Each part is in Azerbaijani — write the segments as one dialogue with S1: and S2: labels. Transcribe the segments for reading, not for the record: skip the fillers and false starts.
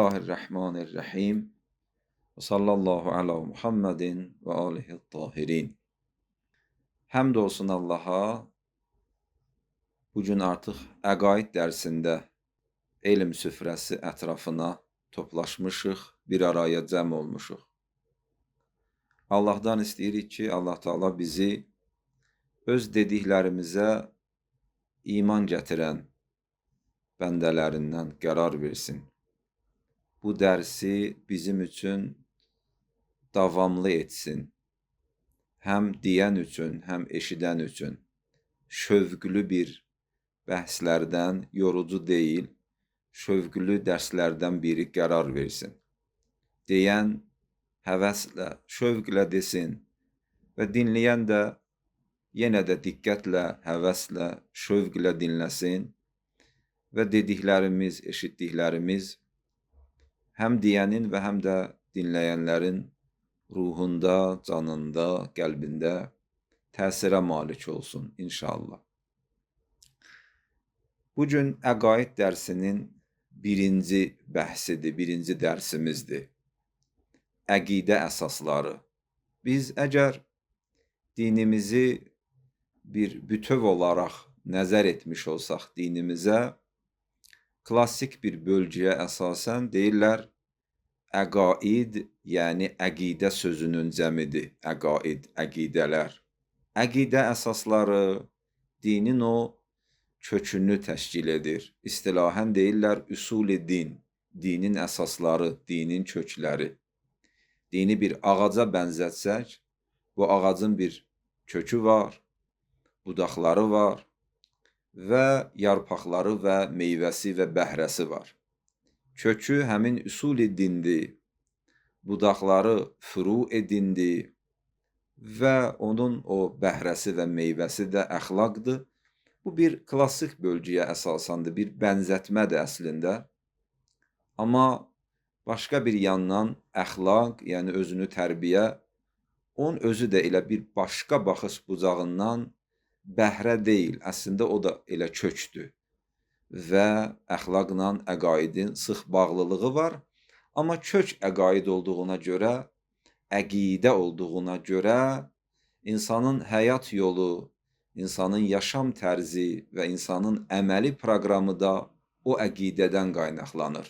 S1: Bismillahirrahmanirrahim. Və sallallahu ala Muhammedin və alihi tahirin. Həmd olsun Allaha. Bugün artıq əqaid dərsində elm süfrəsi ətrafına toplaşmışıq, bir araya cəm olmuşuq. Allahdan istəyirik ki, Allah Teala bizi öz dediklərimizə iman gətirən bəndələrindən qərar versin. Bu dərsi bizim üçün davamlı etsin. Həm deyən üçün, həm eşidən üçün şövqlü bir bəhslərdən, yorucu deyil, şövqlü dərslərdən biri qərar versin. Deyən həvəslə, şövqlə desin və dinləyən də yenə də diqqətlə, həvəslə, şövqlə dinləsin və dediklərimiz, eşitdiklərimiz həm deyənin və həm də dinləyənlərin ruhunda, canında, qəlbində təsirə malik olsun inşallah. Bugün əqaid dərsinin birinci bəhsidir, birinci dərsimizdir. Əqidə əsasları. Biz əgər dinimizi bir bütöv olaraq nəzər etmiş olsaq dinimizə, klassik bir bölgüyə əsasən deyirlər, əqaid, yəni əqidə sözünün cəmidir, əqaid, əqidələr. Əqidə əsasları dinin o kökünü təşkil edir. İstilahən deyirlər üsul-i din, dinin əsasları, dinin kökləri. Dini bir ağaca bənzətsək, bu ağacın bir kökü var, budaqları var və yarpaqları və meyvəsi və bəhrəsi var. Kökü həmin üsul-i dindir, budaqları furu edindir və onun o bəhrəsi və meyvəsi də əxlaqdır. Bu bir klassik bölgüyə əsasandır, bir bənzətmədir əslində. Amma başqa bir yandan əxlaq, yəni özünü tərbiyə, onun özü də elə bir başqa baxış bucağından bəhrə deyil, əslində o da elə kökdür və əxlaqla əqaidin sıx bağlılığı var. Amma kök əqaid olduğuna görə, əqidə olduğuna görə insanın həyat yolu, insanın yaşam tərzi və insanın əməli proqramı da o əqidədən qaynaqlanır.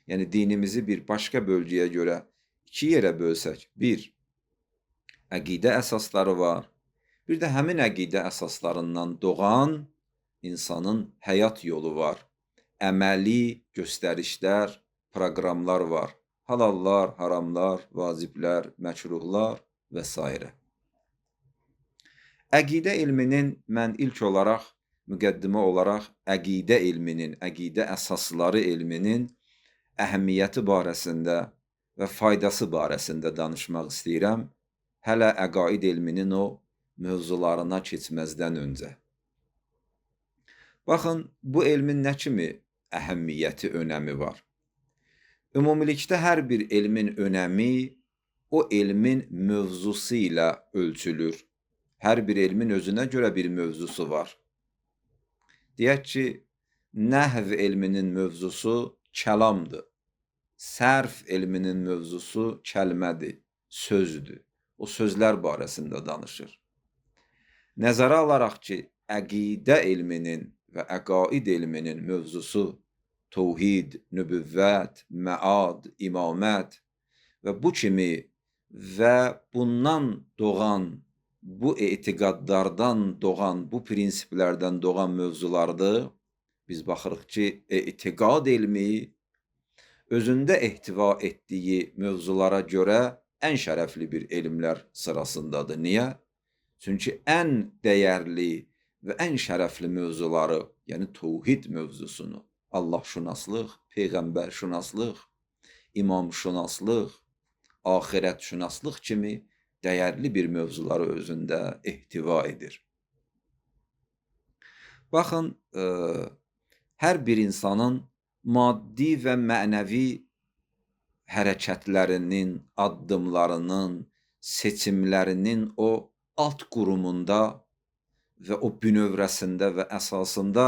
S1: Yəni dinimizi bir başqa bölgüyə görə iki yerə bölsək, bir, əqidə əsasları var, bir də həmin əqidə əsaslarından doğan insanın həyat yolu var, əməli göstərişlər, proqramlar var, halallar, haramlar, vaciblər, məkruhlar və s. Əqidə elminin mən ilk olaraq, müqəddimə olaraq əqidə elminin, əqidə əsasları elminin əhəmiyyəti barəsində və faydası barəsində danışmaq istəyirəm. Hələ əqaid elminin o mövzularına keçməzdən öncə. Baxın, bu elmin nə kimi əhəmiyyəti, önəmi var? Ümumilikdə hər bir elmin önəmi o elmin mövzusu ilə ölçülür. Hər bir elmin özünə görə bir mövzusu var. Deyək ki, nəhv elminin mövzusu kəlamdır. Sərf elminin mövzusu kəlmədir, sözdür. O sözlər barəsində danışır. Nəzərə alaraq ki, əqidə elminin və əqaid elminin mövzusu təvhid, nübüvvət, məad, imamət və bu kimi və bundan doğan, bu etiqadlardan doğan, bu prinsiplərdən doğan mövzulardır. Biz baxırıq ki, etiqad elmi özündə ehtiva etdiyi mövzulara görə ən şərəfli bir elmlər sırasındadır. Niyə? Çünki ən dəyərli və ən şərəfli mövzuları, yəni təvhid mövzusunu, Allahşünaslıq, peyğəmbərşünaslıq, imamşünaslıq, axirətşünaslıq kimi dəyərli bir mövzuları özündə ehtiva edir. Baxın, hər bir insanın maddi və mənəvi hərəkətlərinin, addımlarının, seçimlərinin o alt qurumunda və o bünövrəsində və əsasında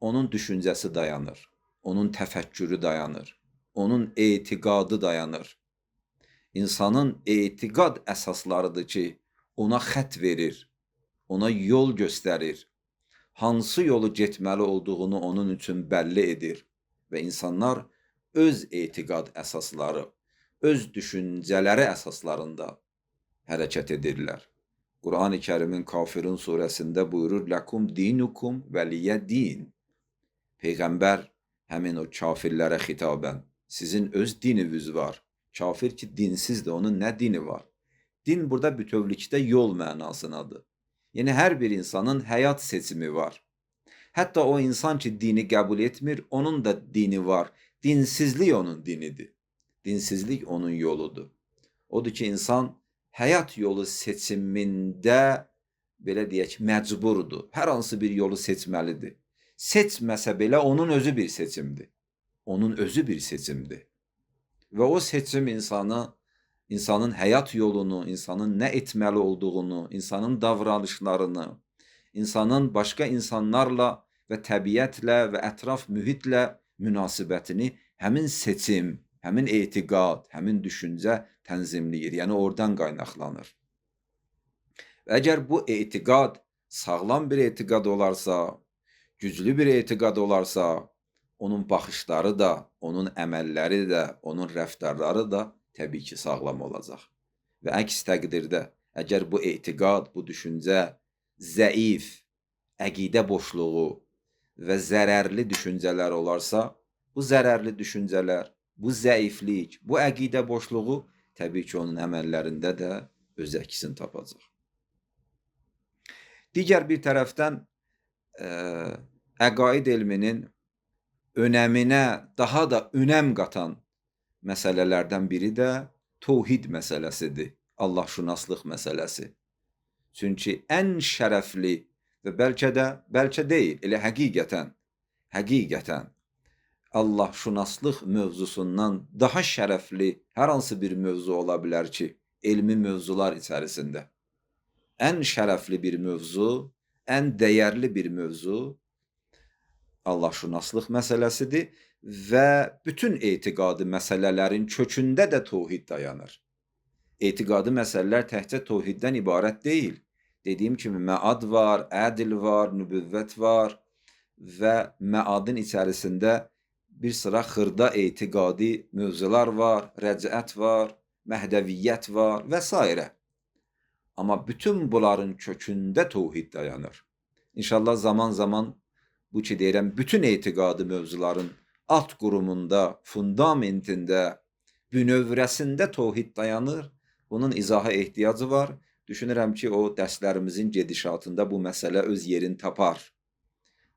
S1: onun düşüncəsi dayanır, onun təfəkkürü dayanır, onun etiqadı dayanır. İnsanın etiqad əsaslarıdır ki, ona xət verir, ona yol göstərir. Hansı yolu getməli olduğunu onun üçün bəlli edir və insanlar öz etiqad əsasları, öz düşüncələri əsaslarında hərəkət edirlər. Qur'an-ı Kərimin Kafirun surəsində buyurur, Ləkum dinukum vəliyyə din. Peyğəmbər həmin o kafirlərə xitabən, sizin öz dininiz var. Kafir ki, dinsizdir, onun nə dini var? Din burada bütövlükdə yol mənasınadır. Yəni, hər bir insanın həyat seçimi var. Hətta o insan ki, dini qəbul etmir, onun da dini var. Dinsizlik onun dinidir. Dinsizlik onun yoludur. Odur ki, insan həyat yolu seçimində, belə deyək, məcburdur. Hər hansı bir yolu seçməlidir. Seçməsə belə onun özü bir seçimdir. Onun özü bir seçimdir. Və o seçim insanı, insanın həyat yolunu, insanın nə etməli olduğunu, insanın davranışlarını, insanın başqa insanlarla və təbiətlə və ətraf mühitlə münasibətini həmin seçim, həmin etiqad, həmin düşüncə tənzimləyir. Yəni, oradan qaynaqlanır. Və əgər bu etiqad sağlam bir etiqad olarsa, güclü bir etiqad olarsa, onun baxışları da, onun əməlləri də, onun rəftarları da təbii ki, sağlam olacaq. Və əks təqdirdə, əgər bu etiqad, bu düşüncə zəif, əqidə boşluğu və zərərli düşüncələr olarsa, bu zərərli düşüncələr, bu zəiflik, bu əqidə boşluğu təbii ki, onun əməllərində də öz əksini tapacaq. Digər bir tərəfdən əqaid elminin önəminə daha da önəm qatan məsələlərdən biri də təvhid məsələsidir, Allahşünaslıq məsələsi. Çünki ən şərəfli və bəlkə də, bəlkə deyil, elə həqiqətən Allahşünaslıq mövzusundan daha şərəfli hər hansı bir mövzu ola bilər ki, elmi mövzular içərisində. Ən şərəfli bir mövzu, ən dəyərli bir mövzu Allahşünaslıq məsələsidir və bütün etiqadi məsələlərin kökündə də təvhid dayanır. Etiqadi məsələlər təkcə təvhiddən ibarət deyil. Dediyim kimi məad var, ədil var, nübüvvət var və məadın içərisində bir sıra xırda etiqadi mövzular var, rəcət var, məhdəviyyət var və s. Amma bütün bunların kökündə təvhid dayanır. İnşallah zaman-zaman bu ki deyirəm, bütün etiqadi mövzuların alt qurumunda, fundamentində, bünövrəsində təvhid dayanır. Bunun izaha ehtiyacı var. Düşünürəm ki, o dərslərimizin gedişatında bu məsələ öz yerini tapar.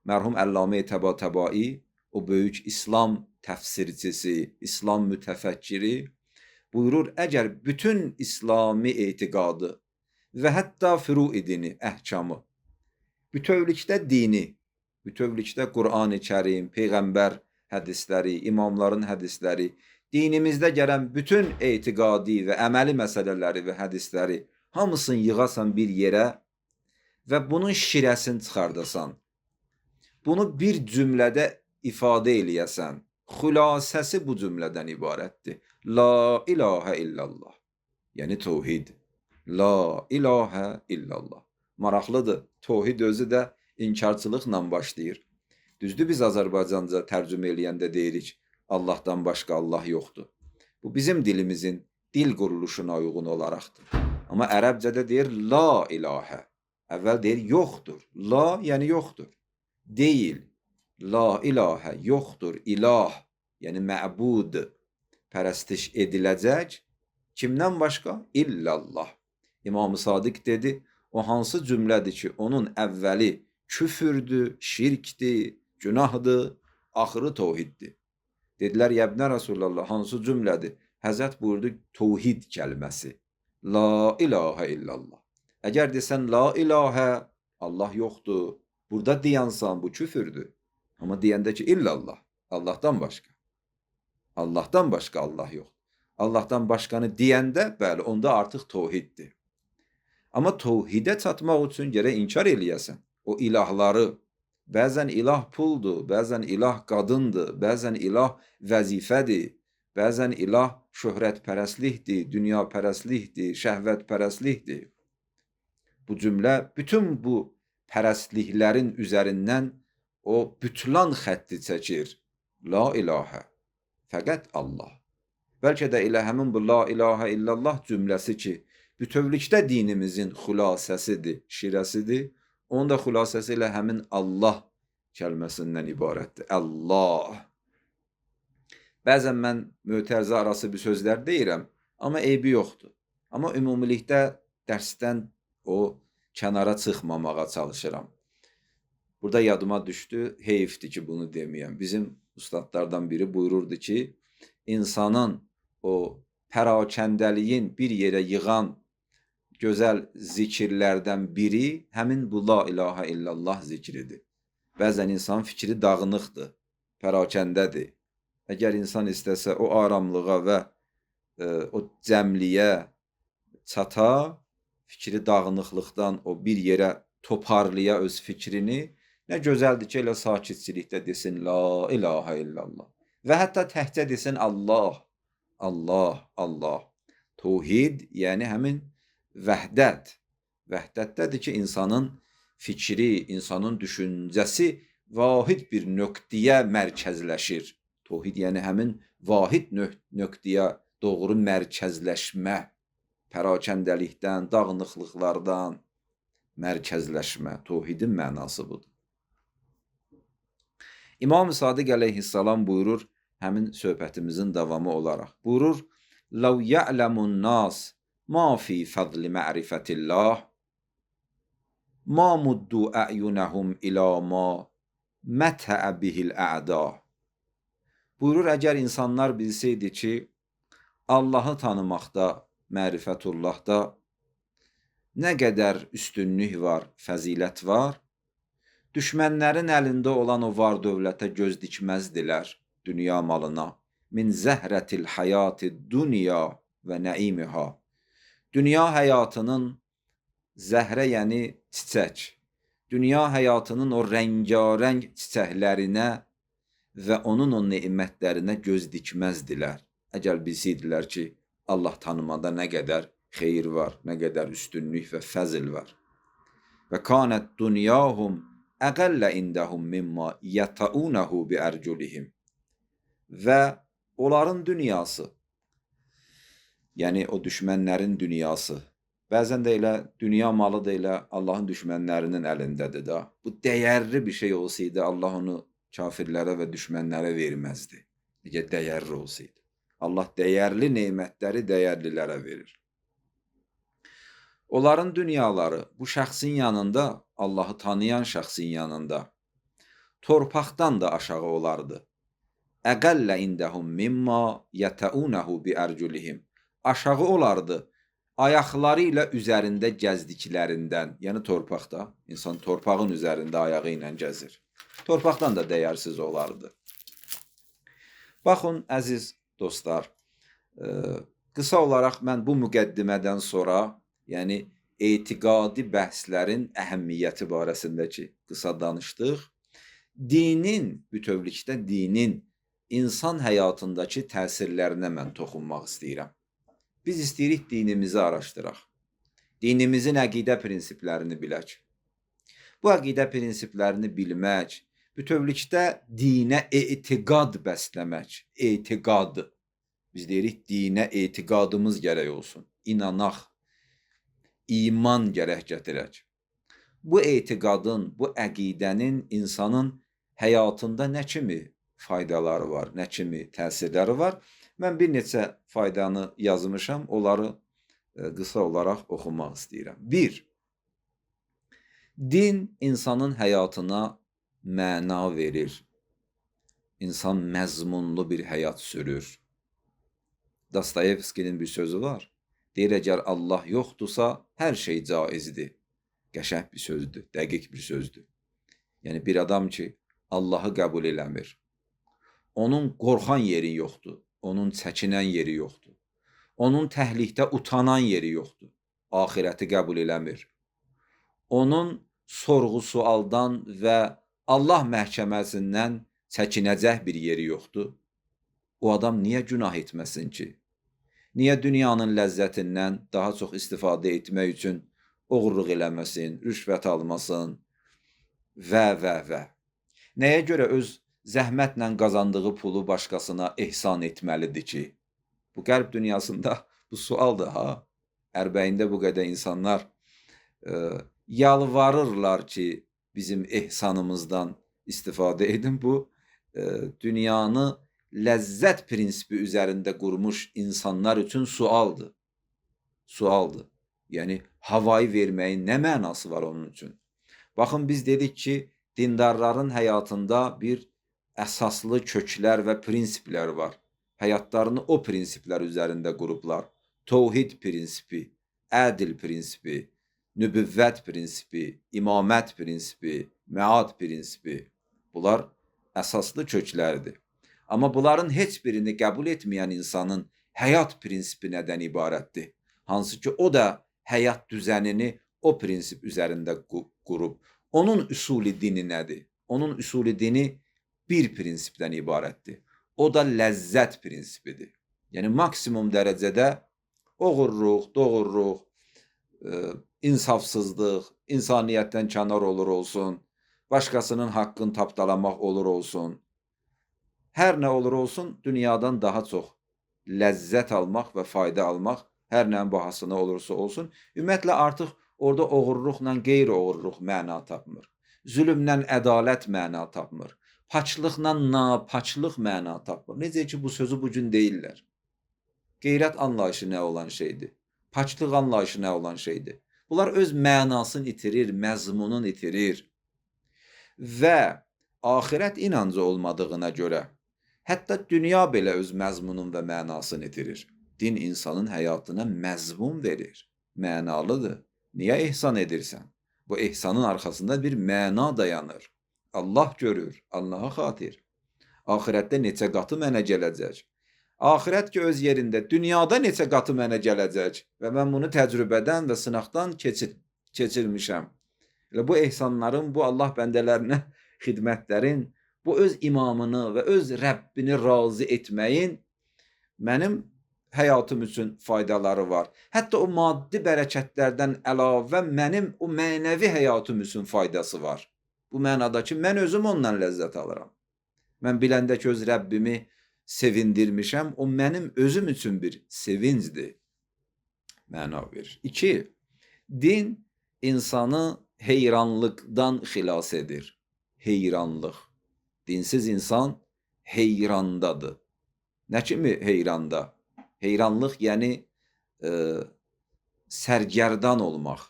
S1: Mərhum Əllamə Təbatəbai, o böyük İslam təfsirçisi, İslam mütəfəkkiri buyurur, əgər bütün İslami etiqadı və hətta furu dini, əhkamı, bütövlükdə dini, bütövlükdə Qur'an-ı Kərim, Peyğəmbər hədisləri, imamların hədisləri, dinimizdə gələn bütün etiqadi və əməli məsələləri və hədisləri hamısını yığasan bir yerə və bunun şirəsini çıxardasan, bunu bir cümlədə ifadə eləyəsən, xülasəsi bu cümlədən ibarətdir. La ilahə illallah, yəni təvhid. La ilahə illallah. Maraqlıdır, təvhid özü də inkarçılıqla başlayır. Düzdür, biz Azərbaycanca tərcümə eləyəndə deyirik, Allahdan başqa Allah yoxdur. Bu bizim dilimizin dil quruluşuna uyğun olaraqdır. Amma ərəbcədə deyir la ilahə. Əvvəl deyir yoxdur. La yəni yoxdur. Deyil. La ilahə yoxdur. İlah yəni məbud, pərəstiş ediləcək. Kimdən başqa? İllallah. İmam-ı Sadiq dedi, o hansı cümlədir ki, onun əvvəli küfürdür, şirkdir, günahdır, axırı təvhiddir. Dedilər, yəbnə Rəsulallah, hansı cümlədir? Həzrət buyurdu, təvhid kəlməsi. La ilahə illallah. Əgər desən, la ilahə, Allah yoxdur, burada deyənsən, bu küfürdür. Amma deyəndə ki, illallah, Allahdan başqa. Allahdan başqa Allah yoxdur. Allahdan başqanı deyəndə, bəli, onda artıq təvhiddir. Amma təvhidə çatmaq üçün gərək inkar eləyəsən. O ilahları, bəzən ilah puldur, bəzən ilah qadındır, bəzən ilah vəzifədir, Bəzən ilah şöhrətpərəstlikdir, dünyapərəstlikdir, şəhvətpərəstlikdir. Bu cümlə bütün bu pərəstliklərin üzərindən o bütlan xətti çəkir. La ilahə, fəqət Allah. Bəlkə də elə həmin bu la ilahə illallah cümləsi ki, bütövlükdə dinimizin xülasəsidir, şirəsidir. Onun da xülasəsi elə həmin Allah kəlməsindən ibarətdir. Allah. Bəzən mən mötərizə arası bir sözlər deyirəm, amma eybi yoxdur. Amma ümumilikdə dərsdən o kənara çıxmamağa çalışıram. Burada yadıma düşdü, heyifdir ki, bunu deməyəm. Bizim ustadlardan biri buyururdu ki, insanın o pərakəndəliyin bir yerə yığan gözəl zikirlərdən biri həmin bu la ilahə illallah zikridir. Bəzən insan fikri dağınıqdır, pərakəndədir. Əgər insan istəsə o aramlığa və o cəmliyə çata, fikri dağınıqlıqdan o bir yerə toparlaya öz fikrini, nə gözəldir ki, elə sakitçilikdə desin la ilahə illallah. Və hətta təhcə desin Allah, Allah, Allah. Tohid, yəni həmin vəhdət. Vəhdətdədir ki, insanın fikri, insanın düşüncəsi vahid bir nöqtəyə mərkəzləşir. Tohid, yəni həmin vahid nöqtəyə doğru mərkəzləşmə, pərakəndəlikdən, dağınıqlıqlardan mərkəzləşmə. Tohidin mənası budur. İmam-ı Sadiq əleyhissalam buyurur, həmin söhbətimizin davamı olaraq. Buyurur, "Ləv ya'lemun nas ma fi fadli ma'rifatillah ma muddu a'yunahum ila ma mətə'ə bihil a'da." Buyurur, əgər insanlar bilsəydi ki, Allahı tanımaqda, mərifətullahda nə qədər üstünlük var, fəzilət var, düşmənlərin əlində olan o var dövlətə göz dikməzdilər dünya malına. Min zəhrətil həyati dünya və nəimiha. Dünya həyatının zəhrə, yəni çiçək, dünya həyatının o rəngarəng çiçəklərinə və onun o nemətlərinə göz dikməzdilər. Əgər bilsəydilər ki, Allah tanımada nə qədər xeyir var, nə qədər üstünlük və fəzil var. Və kanət dünyahum əqəllə indəhum mimma yətəunehu bi ərculihim. Və onların dünyası, yəni o düşmənlərin dünyası, bəzən də elə dünya malı da elə Allahın düşmənlərinin əlindədir da. Bu dəyərli bir şey olsaydı, Allah onu kafirlərə və düşmənlərə verməzdi. Əgər dəyərli olsaydı. Allah dəyərli nemətləri dəyərlilərə verir. Onların dünyaları bu şəxsin yanında, Allahı tanıyan şəxsin yanında torpaqdan da aşağı olardı. Əqəllə indəhum mimma yətəunehu bi ərculihim. Aşağı olardı ayaqları ilə üzərində gəzdiklərindən, yəni torpaqda, insan torpağın üzərində ayağı ilə gəzir. Torpaqdan da dəyərsiz olardı. Baxın, əziz dostlar, qısa olaraq mən bu müqəddimədən sonra, yəni etiqadi bəhslərin əhəmiyyəti barəsindəki qısa danışdıq. Dinin, bütövlükdə dinin insan həyatındakı təsirlərinə mən toxunmaq istəyirəm. Biz istəyirik dinimizi araşdıraq. Dinimizin əqidə prinsiplərini bilək. Bu əqidə prinsiplərini bilmək, bütövlükdə dinə etiqad bəsləmək, etiqad. Biz deyirik dinə etiqadımız gərək olsun, inanaq, iman gərək gətirək. Bu etiqadın, bu əqidənin insanın həyatında nə kimi faydaları var, nə kimi təsirləri var? Mən bir neçə faydanı yazmışam, onları qısa olaraq oxumaq istəyirəm. 1. Din insanın həyatına məna verir. İnsan məzmunlu bir həyat sürür. Dostoyevskinin bir sözü var. Deyir, əgər Allah yoxdursa, hər şey caizdir. Qəşəng bir sözdür, dəqiq bir sözdür. Yəni, bir adam ki, Allahı qəbul eləmir. Onun qorxan yeri yoxdur, onun çəkinən yeri yoxdur. Onun təhlikdə utanan yeri yoxdur. Axirəti qəbul eləmir. Onun sorğu-sualdan və Allah məhkəməsindən çəkinəcək bir yeri yoxdur. O adam niyə günah etməsin ki? Niyə dünyanın ləzzətindən daha çox istifadə etmək üçün oğurluq eləməsin, rüşvət almasın və. Nəyə görə öz zəhmətlə qazandığı pulu başqasına ehsan etməlidir ki? Bu qərb dünyasında bu sualdır ha. Ərbəyində bu qədər insanlar yalvarırlar ki, bizim ehsanımızdan istifadə edin. Bu dünyanı ləzzət prinsipi üzərində qurmuş insanlar üçün sualdır. Sualdır. Yəni, havayı verməyin nə mənası var onun üçün? Baxın, biz dedik ki, dindarların həyatında bir əsaslı köklər və prinsiplər var. Həyatlarını o prinsiplər üzərində qurublar. Təvhid prinsipi, ədil prinsipi, nübüvvət prinsipi, imamət prinsipi, məad prinsipi. Bunlar əsaslı köklərdir. Amma bunların heç birini qəbul etməyən insanın həyat prinsipi nədən ibarətdir? Hansı ki, o da həyat düzənini o prinsip üzərində qurub. Onun üsulü dini nədir? Onun üsulü dini bir prinsipdən ibarətdir. O da ləzzət prinsipidir. Yəni, maksimum dərəcədə oğurluq, doğurluq, insafsızlıq, insaniyyətdən kənar olur olsun, başqasının haqqını tapdalamaq olur olsun. Hər nə olur olsun, dünyadan daha çox ləzzət almaq və fayda almaq, hər nəyin bahasına olursa olsun. Ümumiyyətlə, artıq orada oğurluqla qeyri-oğurluq məna tapmır. Zülmlə ədalət məna tapmır. Paçlıqla napaçlıq məna tapmır. Necə ki, bu sözü bugün deyirlər. Qeyrət anlayışı nə olan şeydir? Paçlıq anlayışı nə olan şeydir? Bunlar öz mənasını itirir, məzmununu itirir. Və axirət inancı olmadığına görə, hətta dünya belə öz məzmunun və mənasını itirir. Din insanın həyatına məzmun verir, mənalıdır. Niyə ehsan edirsən? Bu ehsanın arxasında bir məna dayanır. Allah görür, Allaha xatir. Axirətdə neçə qatı mənə gələcək? Axirət ki öz yerində, dünyada neçə qatı mənə gələcək? Və mən bunu təcrübədən və sınaqdan keçirmişəm. Elə bu ehsanların, bu Allah bəndələrinə xidmətlərin, bu öz imamını və öz Rəbbini razı etməyin mənim həyatım üçün faydaları var. Hətta o maddi bərəkətlərdən əlavə mənim o mənəvi həyatım üçün faydası var. Bu mənada ki, mən özüm ondan ləzzət alıram. Mən biləndə ki, öz Rəbbimi sevindirmişəm, o mənim özüm üçün bir sevincdir. Məna verir. 2. Din insanı heyranlıqdan xilas edir. Heyranlıq. Dinsiz insan heyrandadır. Nə kimi heyranda? Heyranlıq, yəni sərgərdan olmaq,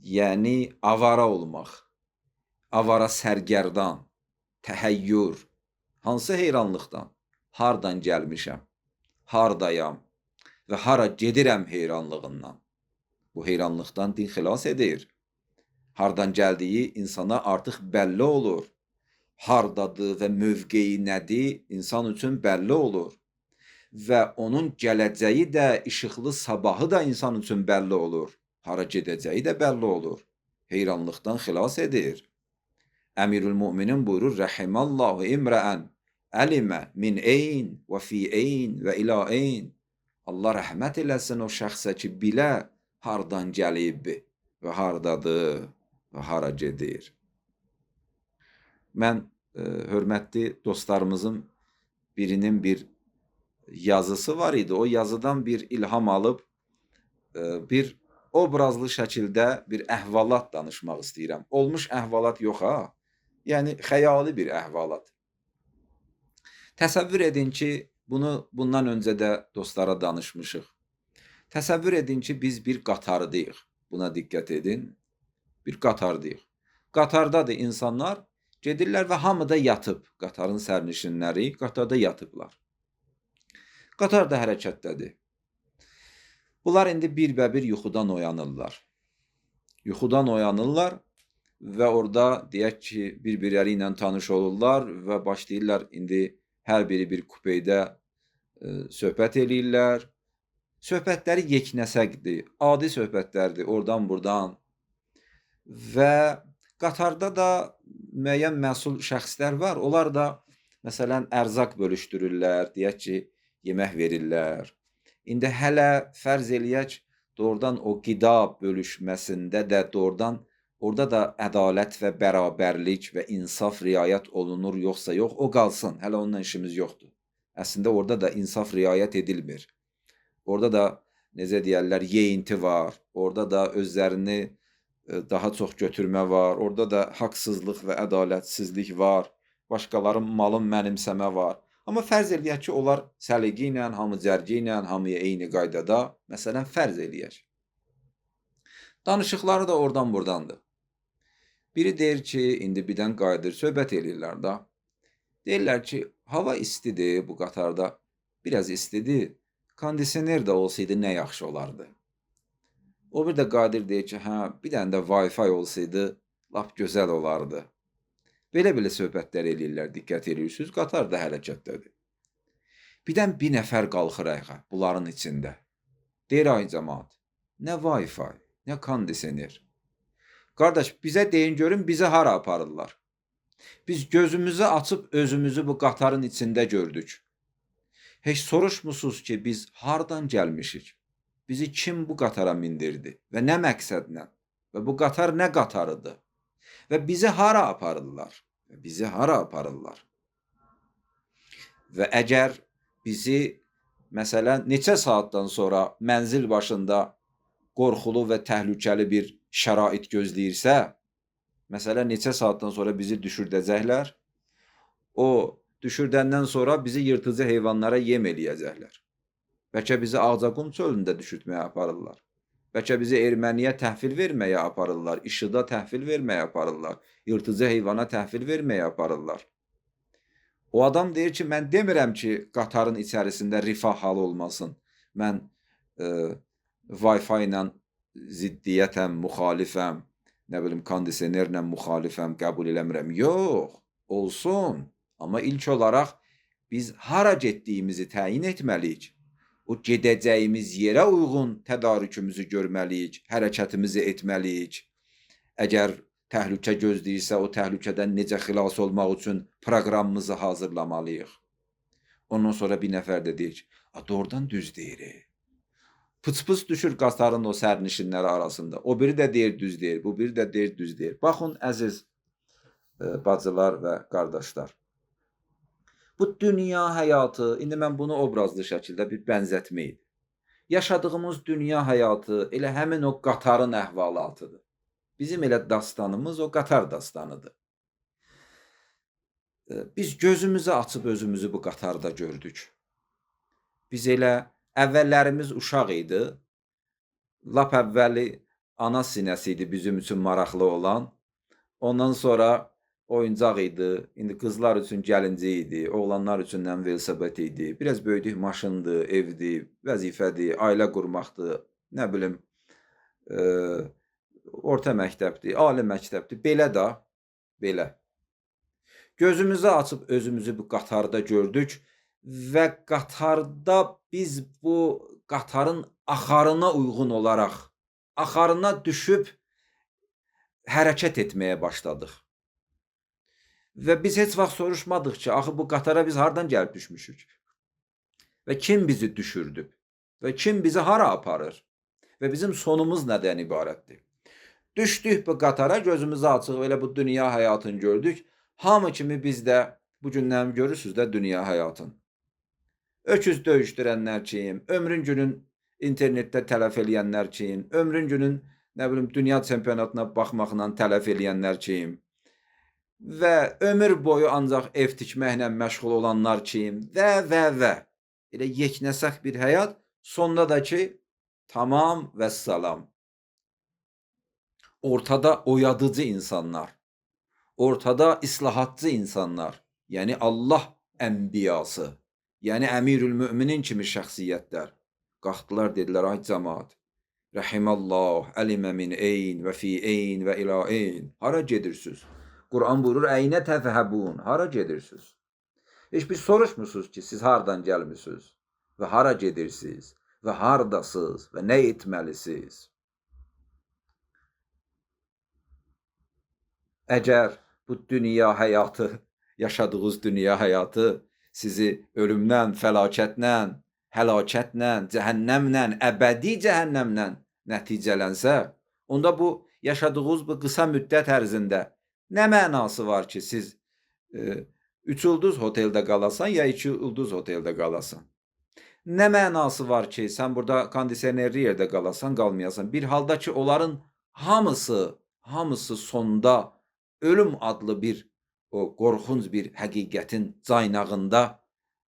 S1: yəni avara olmaq, avara sərgərdan, təhəyyür. Hansı heyranlıqdan? Hardan gəlmişəm, hardayam və hara gedirəm heyranlığından. Bu heyranlıqdan din xilas edir. Hardan gəldiyi insana artıq bəlli olur. Hardadır və mövqeyi nədir, insan üçün bəlli olur. Və onun gələcəyi də, işıqlı sabahı da insan üçün bəlli olur. Hara gedəcəyi də bəlli olur. Heyranlıqdan xilas edir. Əmirül Müminin buyurur, Rəhimallahu imrəən əlimə min eyn və fi eyn və ila eyn. Allah rəhmət eləsin o şəxsə ki, bilə hardan gəlib və hardadır və hara gedir. Mən hörmətli dostlarımızın birinin bir yazısı var idi. O yazıdan bir ilham alıb bir obrazlı şəkildə bir əhvalat danışmaq istəyirəm. Olmuş əhvalat yox ha. Yəni xəyali bir əhvalat. Təsəvvür edin ki, bunu bundan öncə də dostlara danışmışıq. Təsəvvür edin ki, biz bir qatardayıq. Buna diqqət edin. Bir qatardayıq. Qatardadır insanlar gedirlər və hamı da yatıb. Qatarın sərnişinləri qatarda yatıblar. Qatar da hərəkətdədir. Bunlar indi bir-bə-bir yuxudan oyanırlar. Yuxudan oyanırlar və orada deyək ki, bir-birləri ilə tanış olurlar və başlayırlar indi hər biri bir kupeydə söhbət eləyirlər. Söhbətləri yeknəsəkdir, adi söhbətlərdir, oradan buradan. Və qatarda da müəyyən məsul şəxslər var. Onlar da Məsələn, ərzaq bölüşdürürlər, deyək ki, yemək verirlər. İndi hələ fərz eləyək, doğrudan o qida bölüşməsində də doğrudan orada da ədalət və bərabərlik və insaf riayət olunur, yoxsa yox, o qalsın. Hələ onunla işimiz yoxdur. Əslində orada da insaf riayət edilmir. Orada da, necə deyərlər, yeyinti var. Orada da özlərini daha çox götürmə var. Orada da haqsızlıq və ədalətsizlik var. Başqalarının malın mənimsəmə var. Amma fərz eləyək ki, onlar səliqi ilə, hamı cərgi ilə, hamıya eyni qaydada, məsələn, fərz eləyək. Danışıqları da oradan burdandır. Biri deyir ki, indi birdən qayıdır, söhbət eləyirlər da. Deyirlər ki, hava istidir bu qatarda, biraz istidir, kondisioner də olsaydı nə yaxşı olardı. O bir də qayıdır deyir ki, hə, bir dənə də Wi-Fi olsaydı, lap gözəl olardı. Belə-belə söhbətlər eləyirlər, diqqət eləyirsiniz, qatar da hərəkətdədir. Birdən bir nəfər qalxır ayağa bunların içində. Deyir, ay cəmaat, nə Wi-Fi, nə kondisioner. Qardaş, bizə deyin görün, bizi hara aparırlar? Biz gözümüzü açıb özümüzü bu qatarın içində gördük. Heç soruşmusunuz ki, biz hardan gəlmişik? Bizi kim bu qatara mindirdi və nə məqsədlə? Və bu qatar nə qatarıdır? Və bizi hara aparırlar? Və bizi hara aparırlar? Və əgər bizi, məsələn, neçə saatdan sonra mənzil başında qorxulu və təhlükəli bir şərait gözləyirsə, məsələn, neçə saatdan sonra bizi düşürdəcəklər, o düşürdəndən sonra bizi yırtıcı heyvanlara yem eləyəcəklər. Bəlkə bizi Ağcaqum çölündə düşürtməyə aparırlar. Bəlkə bizi erməniyə təhvil verməyə aparırlar, IŞİD-ə təhvil verməyə aparırlar, yırtıcı heyvana təhvil verməyə aparırlar. O adam deyir ki, mən demirəm ki, qatarın içərisində rifah halı olmasın. Mən Wi-Fi ilə ziddiyyətəm, müxalifəm, nə bilim, kondisionerlə müxalifəm, qəbul eləmirəm. Yox, olsun. Amma ilk olaraq biz hara getdiyimizi təyin etməliyik. O gedəcəyimiz yerə uyğun tədarükümüzü görməliyik, hərəkətimizi etməliyik. Əgər təhlükə gözləyirsə, o təhlükədən necə xilas olmaq üçün proqramımızı hazırlamalıyıq. Ondan sonra bir nəfər də deyir ki, doğrudan düz deyir. Pıç-pıç düşür qatarın o sərnişinləri arasında. O biri də deyir düz deyir, bu biri də deyir düz deyir. Baxın, əziz bacılar və qardaşlar. Bu dünya həyatı, indi mən bunu obrazlı şəkildə bir bənzətmə idi. Yaşadığımız dünya həyatı elə həmin o qatarın əhvalatıdır. Bizim elə dastanımız o qatar dastanıdır. Biz gözümüzü açıb özümüzü bu qatarda gördük. Biz elə əvvəllərimiz uşaq idi. Lap əvvəli ana sinəsi idi bizim üçün maraqlı olan. Ondan sonra oyuncaq idi, indi qızlar üçün gəlinci idi, oğlanlar üçün velosiped idi. Biraz böyüdük, maşındı, evdi, vəzifədir, ailə qurmaqdır, nə bilim, orta məktəbdir, ali məktəbdir, belə də, belə. Gözümüzü açıb özümüzü bu qatarda gördük və qatarda biz bu qatarın axarına uyğun olaraq, axarına düşüb hərəkət etməyə başladıq. Və biz heç vaxt soruşmadıq ki, axı bu qatara biz hardan gəlib düşmüşük? Və kim bizi düşürdü? Və kim bizi hara aparır? Və bizim sonumuz nədən ibarətdir? Düşdük bu qatara, gözümüzü açıq, elə bu dünya həyatını gördük. Hamı kimi biz də bu gündən görürsünüz də dünya həyatını. Öküz döyüşdürənlər kim, ömrün günün internetdə tələf eləyənlər kim, ömrün günün, nə bilim, dünya çempionatına baxmaqla tələf eləyənlər kim və ömür boyu ancaq ev tikməklə məşğul olanlar kim və. Elə yeknəsək bir həyat, sonda da ki, tamam və salam. Ortada oyadıcı insanlar, ortada islahatçı insanlar, yəni Allah ənbiyası, yəni Əmirül Müminin kimi şəxsiyyətlər qalxdılar, dedilər, ay cəmaat, Rəhimallah, əlimə min eyn və fi eyn və ilə eyn. Hara gedirsiniz? Quran buyurur, əynə təzhəbun, hara gedirsiniz? Heç bir soruşmusunuz ki, siz hardan gəlmisiniz və hara gedirsiniz və hardasınız və nə etməlisiniz? Əgər bu dünya həyatı yaşadığınız dünya həyatı sizi ölümdən, fəlakətlə, həlakətlə, cəhənnəmlə, əbədi cəhənnəmlə nəticələnsə, onda bu yaşadığınız bu qısa müddət ərzində nə mənası var ki, siz 3 ulduz oteldə qalasan ya 2 ulduz oteldə qalasan? Nə mənası var ki, sən burada kondisionerli yerdə qalasan, qalmayasan? Bir halda ki, onların hamısı sonda ölüm adlı bir o qorxunc bir həqiqətin caynağında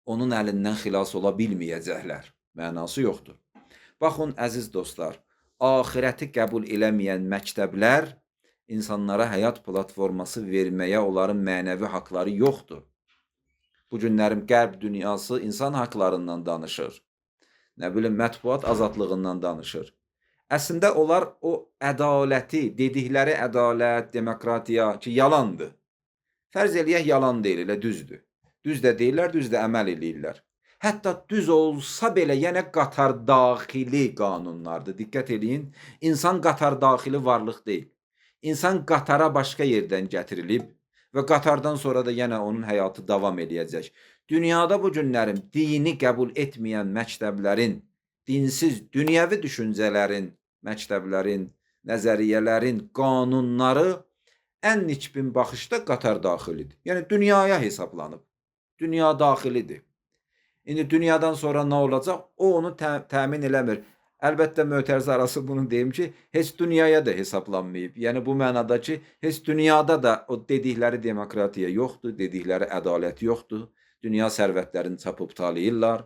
S1: onun əlindən xilas ola bilməyəcəklər. Mənası yoxdur. Baxın, əziz dostlar, axirəti qəbul eləməyən məktəblər insanlara həyat platforması verməyə onların mənəvi haqları yoxdur. Bu günlərim Qərb dünyası insan haqlarından danışır. Nə bilim, mətbuat azadlığından danışır. Əslində onlar o ədaləti, dedikləri ədalət, demokratiya ki, yalandır. Fərz eləyək, yalan deyil, elə düzdür. Düz də deyirlər, düz də əməl eləyirlər. Hətta düz olsa belə yenə qatar daxili qanunlardır. Diqqət eləyin, insan qatar daxili varlıq deyil. İnsan qatara başqa yerdən gətirilib və qatardan sonra da yenə onun həyatı davam eləyəcək. Dünyada bu günlərin dini qəbul etməyən məktəblərin, dinsiz dünyəvi düşüncələrin, məktəblərin, nəzəriyyələrin, qanunları ən nikbin baxışda qatar daxilidir. Yəni dünyaya hesablanıb. Dünya daxilidir. İndi dünyadan sonra nə olacaq? O onu təmin eləmir. Əlbəttə mötərizə arası bunu deyim ki, heç dünyaya da hesablanmayıb. Yəni bu mənada ki, heç dünyada da o dedikləri demokratiya yoxdur, dedikləri ədalət yoxdur. Dünya sərvətlərini çapıb talayırlar.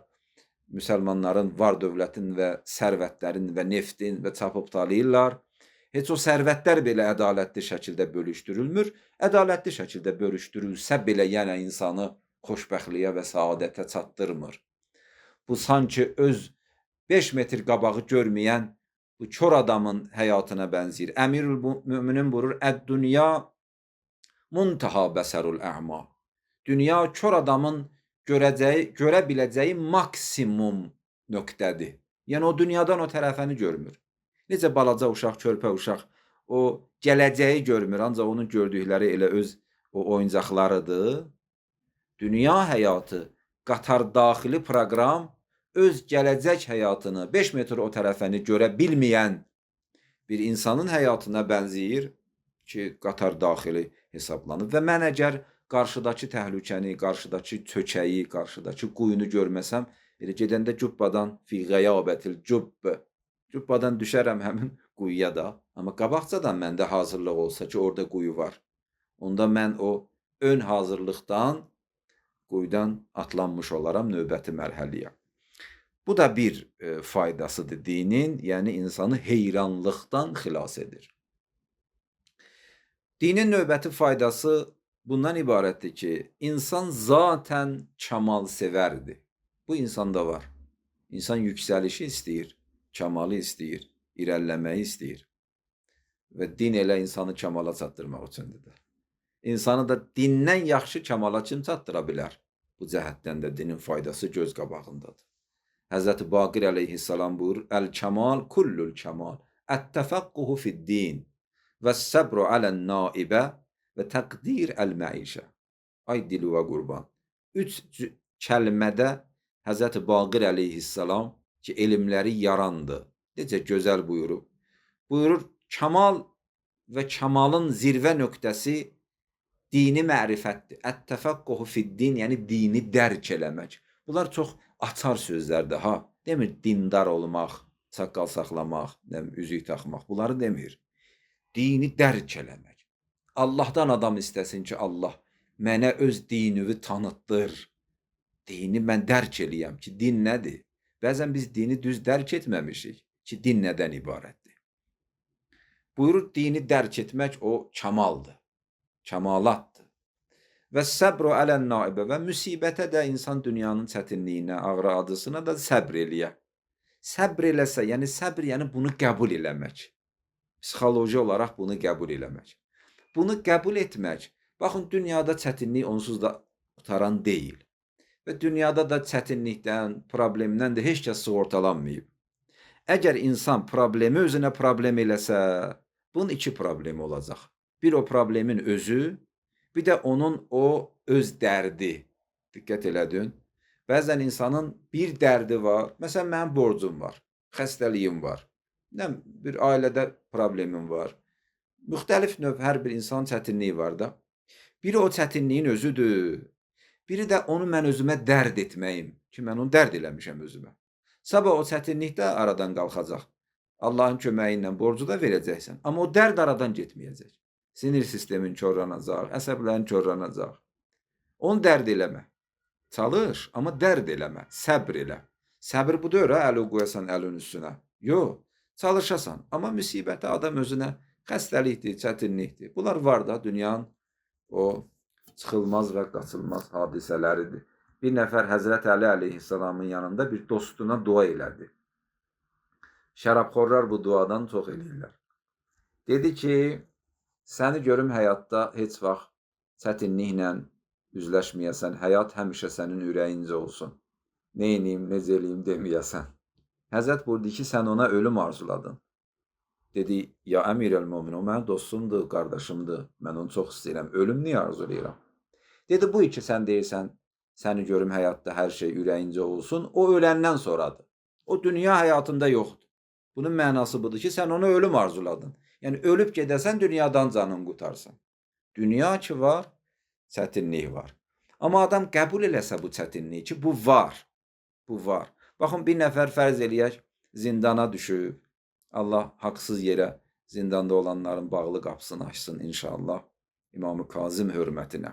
S1: Müsəlmanların var dövlətin və sərvətlərin və neftin və çapıb talayırlar. Heç o sərvətlər belə ədalətli şəkildə bölüşdürülmür. Ədalətli şəkildə bölüşdürülsə belə yenə insanı xoşbəxtliyə və saadətə çatdırmır. Bu sanki öz 5 metr qabağı görməyən bu kör adamın həyatına bənzəyir. Əmirül Müminin buyurur, Əd-dünya muntaha bəsərul ə'ma. Dünya kör adamın görə biləcəyi maksimum nöqtədir. Yəni o dünyadan o tərəfəni görmür. Necə balaca uşaq, körpə uşaq o gələcəyi görmür, ancaq onun gördükləri elə öz o oyuncaqlarıdır. Dünya həyatı, qatar daxili proqram öz gələcək həyatını 5 metr o tərəfəni görə bilməyən bir insanın həyatına bənzəyir ki, qatar daxili hesablanır. Və mən əgər qarşıdakı təhlükəni, qarşıdakı çökəyi, qarşıdakı quyunu görməsəm, elə gedəndə cübbadan fi qəyabətil cübb, cübbadan düşərəm həmin quyuya da. Amma qabaqcadan məndə hazırlıq olsa ki, orada quyu var. Onda mən o ön hazırlıqdan quyudan atlanmış olaram növbəti mərhələyə. Bu da bir faydasıdır dinin, yəni insanı heyranlıqdan xilas edir. Dinin növbəti faydası bundan ibarətdir ki, insan zaten kamal sevərdir. Bu insanda var. İnsan yüksəlişi istəyir, kamalı istəyir, irəliləməyi istəyir. Və din elə insanı kamala çatdırmaq üçündür. İnsanı da dindən yaxşı kamala kim çatdıra bilər? Bu cəhətdən də dinin faydası göz qabağındadır. Həzrəti Baqir əleyhissalam buyurur, Əl-kəmal kullul kəmal, ət-təfəqquhu fid-din və səbru alə'n-naibə və təqdir əl-məişə. Ay diluva qurban. Üç kəlmədə Həzrəti Baqir əleyhissalam ki, elmləri yarandı. Necə gözəl buyurub. Buyurur, kamal və kamalın zirvə nöqtəsi dini mərifətdir. Ət-təfəqquhu fid-din, yəni dini dərk eləmək. Bunlar çox açar sözlərdir, ha. Demir dindar olmaq, saqqal saxlamaq, üzük taxmaq, bunları demir. Dini dərk eləmək. Allahdan adam istəsin ki, Allah mənə öz dinini tanıtdır. Dini mən dərk eləyəm ki, din nədir? Bəzən biz dini düz dərk etməmişik ki, din nədən ibarətdir? Buyurur, dini dərk etmək o kamaldır, kamalatdır. Və səbru ələn naibə və müsibətə də insan dünyanın çətinliyinə, ağrı acısına da səbr eləyə. Səbr eləsə, yəni səbr, yəni bunu qəbul eləmək. Psixoloji olaraq bunu qəbul eləmək. Bunu qəbul etmək, baxın, dünyada çətinlik onsuz da qutaran deyil. Və dünyada da çətinlikdən, problemdən də heç kəs sığortalanmayıb. Əgər insan problemi özünə problem eləsə, bunun iki problemi olacaq. Bir o problemin özü, Bir də onun o öz dərdi. Diqqət elədin. Bəzən insanın bir dərdi var. Məsələn, mənim borcum var, xəstəliyim var, nə bir ailədə problemim var. Müxtəlif növ hər bir insanın çətinliyi var da. Biri o çətinliyin özüdür. Biri də onu mən özümə dərd etməyim ki, mən onu dərd eləmişəm özümə. Sabah o çətinlik də aradan qalxacaq. Allahın köməyi ilə borcu da verəcəksən. Amma o dərd aradan getməyəcək. Sinir sistemin korlanacaq, əsəblərin korlanacaq. Onu dərd eləmə. Çalış, amma dərd eləmə, səbr elə. Səbr bu deyil, ha, əli qoyasan əlin üstünə. Yox, çalışasan. Amma müsibətə adam özünə xəstəlikdir, çətinlikdir. Bunlar var da dünyanın o çıxılmaz və qaçılmaz hadisələridir. Bir nəfər Həzrət Əli əleyhissalamın yanında bir dostuna dua elədi. Şərabxorlar bu duadan çox eləyirlər. Dedi ki, səni görüm həyatda heç vaxt çətinliklə üzləşməyəsən, həyat həmişə sənin ürəyincə olsun. Neyniyim, necə eləyim deməyəsən. Həzrət buyurdu ki, sən ona ölüm arzuladın. Dedi, ya əmir əl-mömin, o mənim dostumdur, qardaşımdır, mən onu çox istəyirəm, ölüm niyə arzulayıram? Dedi, bu iki sən deyirsən, səni görüm həyatda hər şey ürəyincə olsun, o öləndən sonradır. O dünya həyatında yoxdur. Bunun mənası budur ki, sən ona ölüm arzuladın. Yəni, ölüb gedəsən, dünyadan canın qutarsın. Dünya ki var, çətinlik var. Amma adam qəbul eləsə bu çətinliyi ki, bu var. Bu var. Baxın, bir nəfər fərz eləyək, zindana düşüb. Allah haqsız yerə zindanda olanların bağlı qapısını açsın inşallah. İmam-ı Kazım hörmətinə.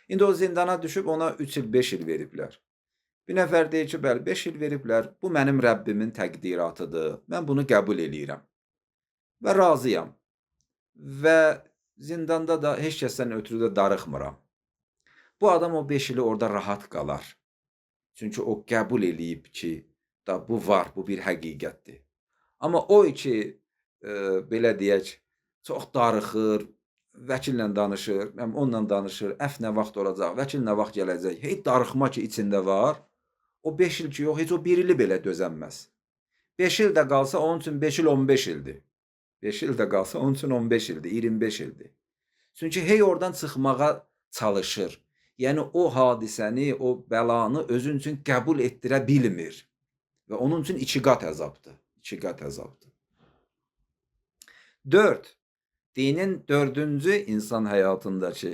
S1: İndi o zindana düşüb, ona 3 il, 5 il veriblər. Bir nəfər deyir ki, bəli, 5 il veriblər, bu mənim Rəbbimin təqdiratıdır. Mən bunu qəbul eləyirəm və razıyam. Və zindanda da heç kəsdən ötrü də darıxmıram. Bu adam o 5 ili orada rahat qalar. Çünki o qəbul eləyib ki, da bu var, bu bir həqiqətdir. Amma o ki, belə deyək, çox darıxır, vəkillə danışır, onunla danışır, əf nə vaxt olacaq, vəkil nə vaxt gələcək, heç darıxma ki içində var, o 5 il ki yox, heç o 1 ili belə dözənməz. 5 il də qalsa onun üçün 5 il 15 ildir. 5 il də qalsa onun üçün 15 ildir, 25 ildir. Çünki hey oradan çıxmağa çalışır. Yəni o hadisəni, o bəlanı özün üçün qəbul etdirə bilmir. Və onun üçün 2 qat əzabdır. 2 qat əzabdır. 4. Dinin dördüncü insan həyatındakı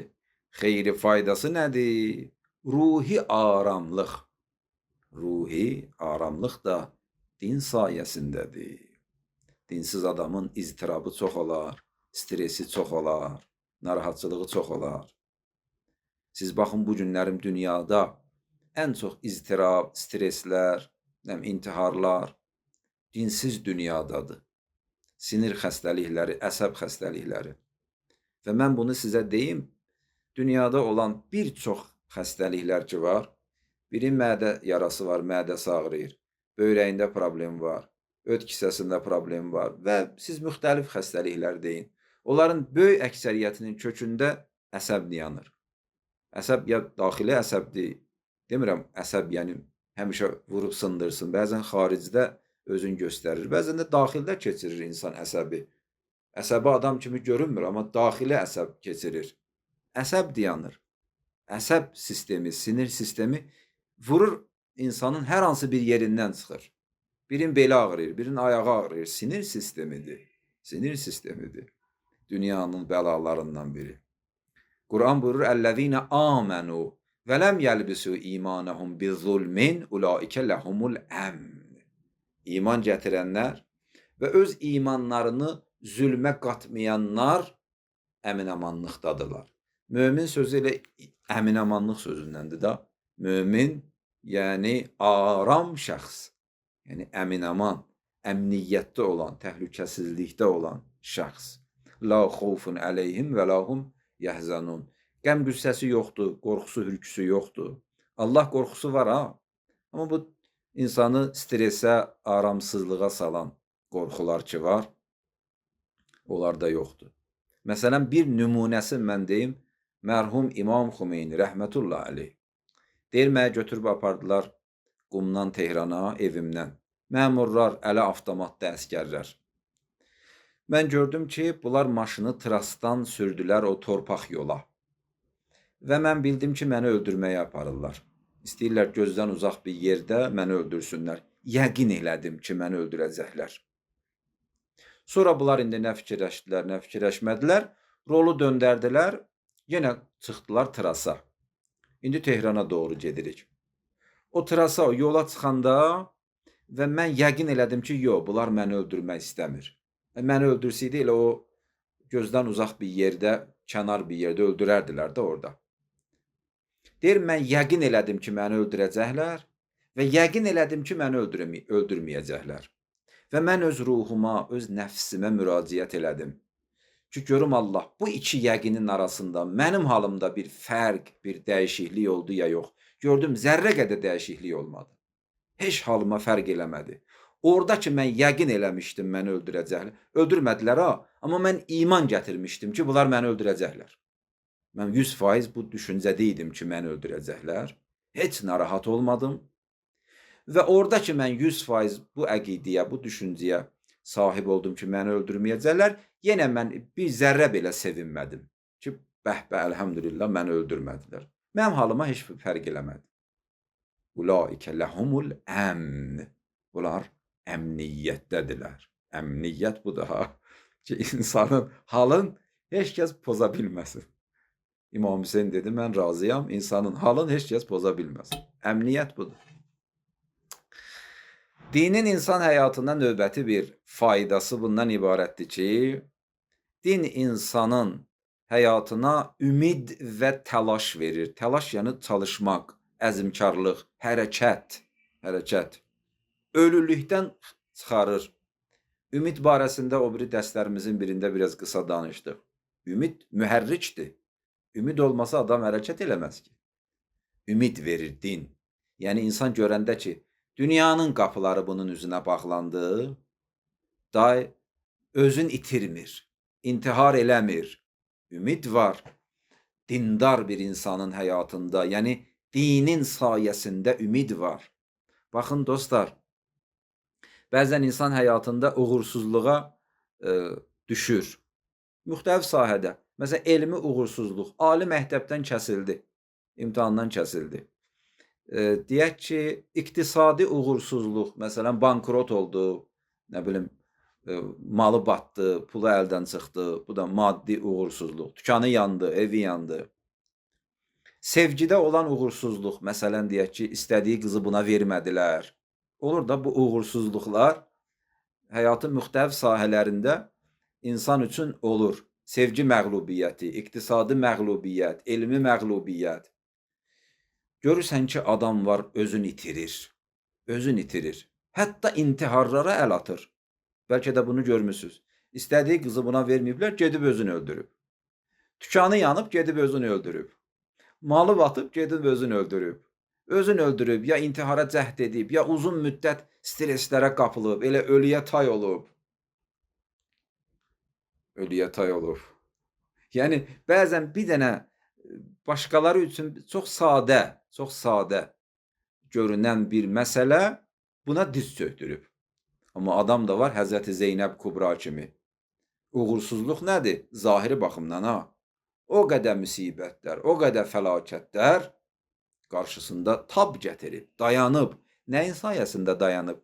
S1: xeyri faydası nədir? Ruhi aramlıq. Ruhi aramlıq da din sayəsindədir. Dinsiz adamın iztirabı çox olar, stresi çox olar, narahatçılığı çox olar. Siz baxın, bu günlərim dünyada ən çox iztirab, streslər, intiharlar dinsiz dünyadadır. Sinir xəstəlikləri, əsəb xəstəlikləri. Və mən bunu sizə deyim, dünyada olan bir çox xəstəliklər ki var, birin mədə yarası var, mədəsi ağrıyır, böyrəyində problem var, öd kisəsində problem var və siz müxtəlif xəstəliklər deyin. Onların böyük əksəriyyətinin kökündə əsəb dayanır. Əsəb ya daxili əsəbdir, demirəm əsəb yəni həmişə vurub sındırsın, bəzən xaricdə özün göstərir, bəzən də daxildə keçirir insan əsəbi. Əsəbi adam kimi görünmür, amma daxili əsəb keçirir. Əsəb dayanır. Əsəb sistemi, sinir sistemi vurur insanın hər hansı bir yerindən çıxır. Birin beli ağrıyır, birinin ayağı ağrıyır. Sinir sistemidir. Sinir sistemidir. Dünyanın bəlalarından biri. Quran buyurur: "Əlləzîne âmenû və ləm yəlbisû îmânehum bizzulmin ulaike lehumul emn." İman gətirənlər və öz imanlarını zülmə qatmayanlar əminamanlıqdadırlar. Mömin sözü elə əminamanlıq sözündəndir da. Mömin, yəni aram şəxs, yəni əminaman, əmniyyətdə olan, təhlükəsizlikdə olan şəxs. La xawfun əleyhim və la hum yəhzənun. Qəm qüssəsi yoxdur, qorxusu, hürküsü yoxdur. Allah qorxusu var ha. Amma bu insanı stresə, aramsızlığa salan qorxular ki var, onlar da yoxdur. Məsələn, bir nümunəsi mən deyim, mərhum İmam Xümeyni rəhmətullah əleyh. Deyir, mənə götürüb apardılar Qumdan Tehrana, evimdən. Məmurlar, ələ avtomatda əskərlər. Mən gördüm ki, bunlar maşını trasdan sürdülər o torpaq yola. Və mən bildim ki, məni öldürməyə aparırlar. İstəyirlər gözdən uzaq bir yerdə məni öldürsünlər. Yəqin elədim ki, məni öldürəcəklər. Sonra bunlar indi nə fikirləşdilər, nə fikirləşmədilər. Rolu döndərdilər, yenə çıxdılar trasa. İndi Tehrana doğru gedirik. O trasa, o yola çıxanda və mən yəqin elədim ki, yox, bunlar məni öldürmək istəmir. Məni öldürsəydi elə o gözdən uzaq bir yerdə, kənar bir yerdə öldürərdilər də orada. Deyir, mən yəqin elədim ki, məni öldürəcəklər və yəqin elədim ki, məni öldürməyəcəklər. Və mən öz ruhuma, öz nəfsimə müraciət elədim. Ki, görüm Allah, bu iki yəqinin arasında mənim halımda bir fərq, bir dəyişiklik oldu ya yox. Gördüm, zərrə qədər dəyişiklik olmadı. Heç halıma fərq eləmədi. Orada ki, mən yəqin eləmişdim, məni öldürəcəklər. Öldürmədilər ha, amma mən iman gətirmişdim ki, bunlar məni öldürəcəklər. Mən 100% bu düşüncədə idim ki, məni öldürəcəklər. Heç narahat olmadım. Və orada ki, mən 100% bu əqidəyə, bu düşüncəyə sahib oldum ki, məni öldürməyəcəklər, yenə mən bir zərrə belə sevinmədim ki, bəh bəh, əlhəmdülillah, məni öldürmədilər. Mənim halıma heç bir fərq eləmədi. Ulaikə ləhumul əmn. Bunlar əmniyyətdədirlər. Əmniyyət budur ha, ki, insanın halın heç kəs poza bilməsin. İmam Hüseyin dedi, mən razıyam, insanın halın heç kəs poza bilməz. Əmniyyət budur. Dinin insan həyatına növbəti bir faydası bundan ibarətdir ki, din insanın həyatına ümid və təlaş verir. Təlaş yəni çalışmaq, əzmkarlıq, hərəkət, hərəkət. Ölülükdən çıxarır. Ümid barəsində o biri dərslərimizin birində biraz qısa danışdıq. Ümid mühərrikdir. Ümid olmasa adam hərəkət eləməz ki. Ümid verir din. Yəni insan görəndə ki, dünyanın qapıları bunun üzünə bağlandı, day özün itirmir, intihar eləmir. Ümid var dindar bir insanın həyatında, yəni dinin sayəsində ümid var. Baxın dostlar, bəzən insan həyatında uğursuzluğa düşür. Müxtəlif sahədə. Məsələn, elmi uğursuzluq, ali məktəbdən kəsildi, imtahandan kəsildi. Deyək ki, iqtisadi uğursuzluq, məsələn, bankrot oldu, nə bilim, malı batdı, pulu əldən çıxdı, bu da maddi uğursuzluq. Dükanı yandı, evi yandı. Sevgidə olan uğursuzluq, məsələn, deyək ki, istədiyi qızı buna vermədilər. Olur da bu uğursuzluqlar həyatın müxtəlif sahələrində insan üçün olur. Sevgi məğlubiyyəti, iqtisadi məğlubiyyət, elmi məğlubiyyət. Görürsən ki, adam var, özünü itirir. Özünü itirir. Hətta intiharlara əl atır. Bəlkə də bunu görmüsünüz. İstədiyi qızı buna verməyiblər, gedib özünü öldürüb. Dükanı yanıb, gedib özünü öldürüb. Malı batıb, gedib özünü öldürüb. Özünü öldürüb, ya intihara cəhd edib, ya uzun müddət streslərə qapılıb, elə ölüyə tay olub. Ölüyə tay olub. Yəni, bəzən bir dənə başqaları üçün çox sadə, çox sadə görünən bir məsələ buna diz çökdürüb. Amma adam da var Həzrəti Zeynəb Kubra kimi. Uğursuzluq nədir? Zahiri baxımdan ha. O qədər müsibətlər, o qədər fəlakətlər qarşısında tab gətirib, dayanıb. Nəyin sayəsində dayanıb?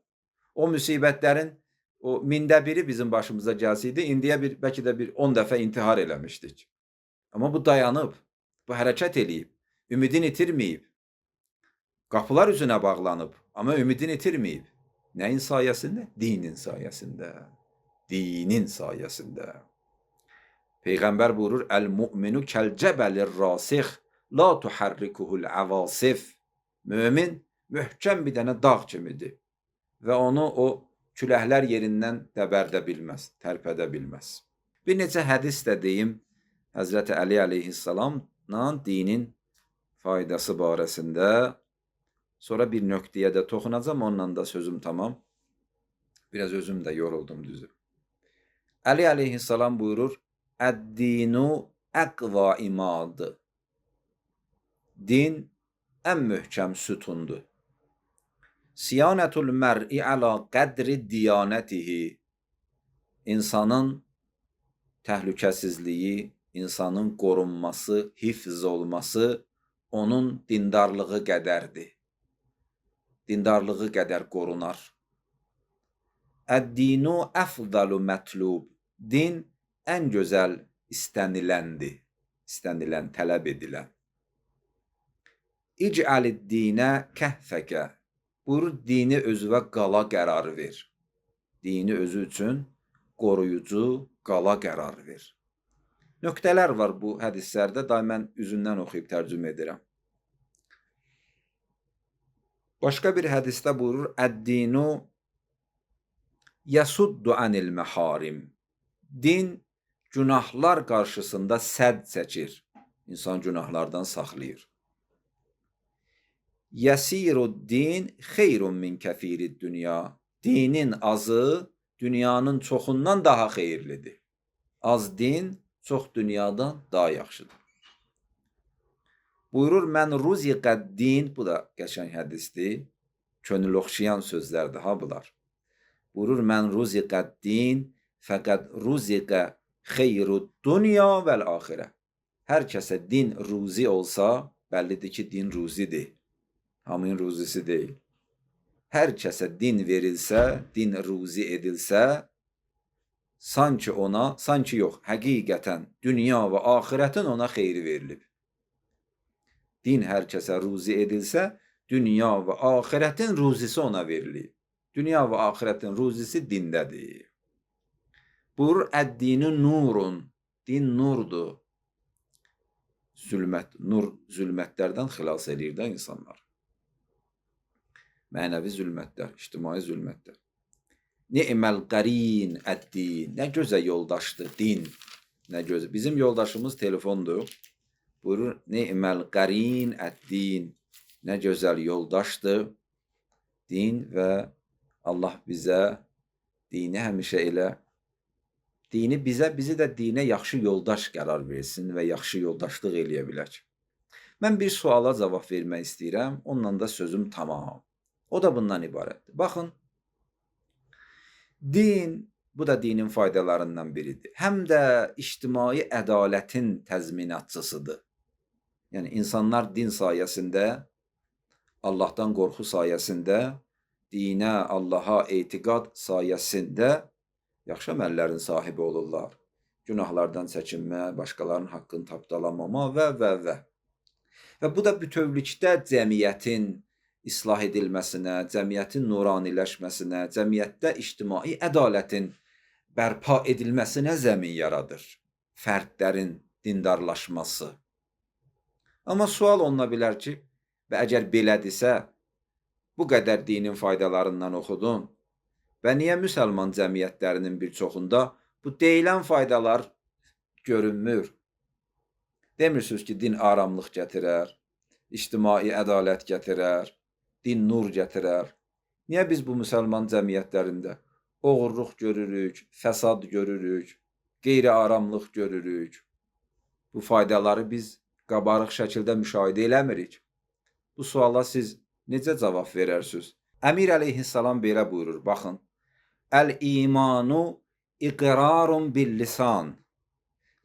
S1: O müsibətlərin o 1000də biri bizim başımıza gəlsəydi, indiyə bir, bəlkə də bir 10 dəfə intihar eləmişdik. Amma bu dayanıb, bu hərəkət eləyib, ümidini itirməyib. Qapılar üzünə bağlanıb, amma ümidini itirməyib. Nəyin sayəsində? Dinin sayəsində. Dinin sayəsində. Peyğəmbər buyurur, Əl-mu'minu kəl-cəbəlir rasix, la tuharrikuhul avasif. Mömin möhkəm bir dənə dağ kimidir və onu o küləklər yerindən dəbərdə bilməz, tərpədə bilməz. Bir neçə hədis də deyim, Həzrəti Əli əleyhissalamla dinin faydası barəsində. Sonra bir nöqtəyə də toxunacam, onunla da sözüm tamam. Biraz özüm də yoruldum düzü. Əli əleyhissalam buyurur, Əd-dinu əqva imadı. Din ən möhkəm sütundur. Siyanətul mər'i əla qədri diyanətihi. İnsanın təhlükəsizliyi, İnsanın qorunması, hifz olması onun dindarlığı qədərdir. Dindarlığı qədər qorunar. Əd-dinu əfdalu mətlub. Din ən gözəl istəniləndir. İstənilən, tələb edilən. İc'alid-dinə kəhfəkə. Buyurur, dini özünə qala qərarı ver. Dini özü üçün qoruyucu qala qərarı ver. Nöqtələr var bu hədislərdə, da mən üzündən oxuyub tərcümə edirəm. Başqa bir hədisdə buyurur, Əd-dinu yasuddu anil məharim. Din günahlar qarşısında sədd çəkir. İnsan günahlardan saxlayır. Yəsiru'd-din xeyrun min kəfirid dünya. Dinin azı dünyanın çoxundan daha xeyirlidir. Az din çox dünyadan daha yaxşıdır. Buyurur, mən ruziqəd-din, bu da qəşəng hədisdir, könül oxşayan sözlərdir ha bunlar. Buyurur, mən ruziqəd-din, fəqət ruziqə xeyrud dünya vəl axirə. Hər kəsə din ruzi olsa, bəllidir ki, din ruzidir. Hamının ruzisi deyil. Hər kəsə din verilsə, din ruzi edilsə, sanki ona, sanki yox, həqiqətən dünya və axirətin ona xeyri verilib. Din hər kəsə ruzi edilsə, dünya və axirətin ruzisi ona verilib. Dünya və axirətin ruzisi dindədir. Buyurur, əd-dini nurun, din nurdur. Zülmət, nur zülmətlərdən xilas eləyir də insanlar. Mənəvi zülmətlər, ictimai zülmətlər. Ni'məl qərin əd-din. Nə gözəl yoldaşdır din. Nə gözəl. Bizim yoldaşımız telefondur. Buyurur, ni'məl qərin əd-din. Nə gözəl yoldaşdır din və Allah bizə dini həmişə elə, dini bizə, bizi də dinə yaxşı yoldaş qərar versin və yaxşı yoldaşlıq eləyə bilək. Mən bir suala cavab vermək istəyirəm, onunla da sözüm tamam. O da bundan ibarətdir. Baxın, din, bu da dinin faydalarından biridir. Həm də ictimai ədalətin təzminatçısıdır. Yəni, insanlar din sayəsində, Allahdan qorxu sayəsində, dinə, Allaha etiqad sayəsində yaxşı əməllərin sahibi olurlar. Günahlardan çəkinmə, başqalarının haqqını tapdalamama və. Və bu da bütövlükdə cəmiyyətin islah edilməsinə, cəmiyyətin nuraniləşməsinə, cəmiyyətdə ictimai ədalətin bərpa edilməsinə zəmin yaradır. Fərdlərin dindarlaşması. Amma sual oluna bilər ki, və əgər belədirsə, bu qədər dinin faydalarından oxudun və niyə müsəlman cəmiyyətlərinin bir çoxunda bu deyilən faydalar görünmür? Demirsiniz ki, din aramlıq gətirər, ictimai ədalət gətirər, din nur gətirər. Niyə biz bu müsəlman cəmiyyətlərində oğurluq görürük, fəsad görürük, qeyri-aramlıq görürük? Bu faydaları biz qabarıq şəkildə müşahidə eləmirik. Bu suala siz necə cavab verərsiniz? Əmir əleyhissalam belə buyurur, baxın. Əl-imanu iqrarun bil-lisan